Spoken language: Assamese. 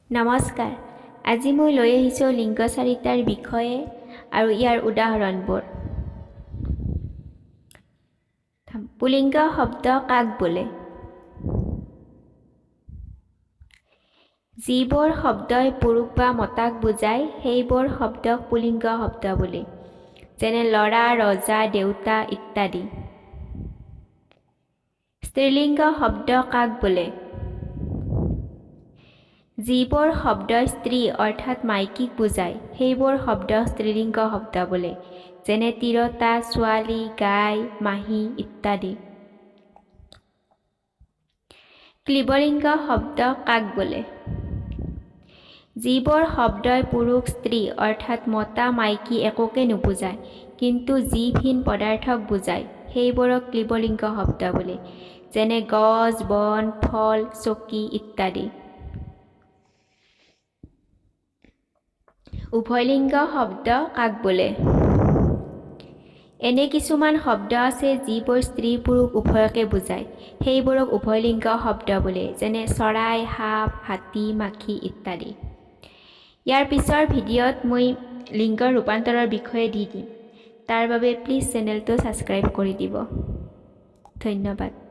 নমস্কাৰ, আজি মই লৈ আহিছোঁ লিংগ চাৰিটাৰ বিষয়ে আৰু ইয়াৰ উদাহৰণবোৰ। পুলিংগ শব্দ কাক বোলে? যিবোৰ শব্দই পুৰুষ বা মতাক বুজায়, সেইবোৰ শব্দক পুলিংগ শব্দ বোলে, যেনে ল'ৰা, ৰজা, দেউতা ইত্যাদি। স্ত্ৰীলিংগ শব্দ কাক বোলে? যিবোৰ শব্দই স্ত্ৰী অৰ্থাৎ মাইকীক বুজায়, সেইবোৰ শব্দক স্ত্ৰীলিংগ শব্দ বোলে, যেনে তিৰোতা, ছোৱালী, গাই, মাহী ইত্যাদি। ক্লীবলিংগ শব্দ কাক বোলে? যিবোৰ শব্দই পুৰুষ, স্ত্ৰী অৰ্থাৎ মতা, মাইকী একোকে নুবুজায়, কিন্তু জীৱহীন পদাৰ্থক বুজায়, সেইবোৰক ক্লীবলিংগ শব্দ বোলে, যেনে গছ, বন, ফল, চকী ইত্যাদি। উভয়লিংগ শব্দ কাক বোলে? এনে কিছুমান শব্দ আছে যিবোৰ স্ত্ৰী পুৰুষ উভয়কে বুজায়, সেইবোৰক উভয়লিংগ শব্দ বোলে, যেনে চৰাই, সাপ, হাতী, মাখি ইত্যাদি। ইয়াৰ পিছৰ ভিডিঅ'ত মই লিংগৰ ৰূপান্তৰৰ বিষয়ে দি দিম, তাৰ বাবে প্লিজ চেনেলটো ছাবস্ক্ৰাইব কৰি দিব। ধন্যবাদ।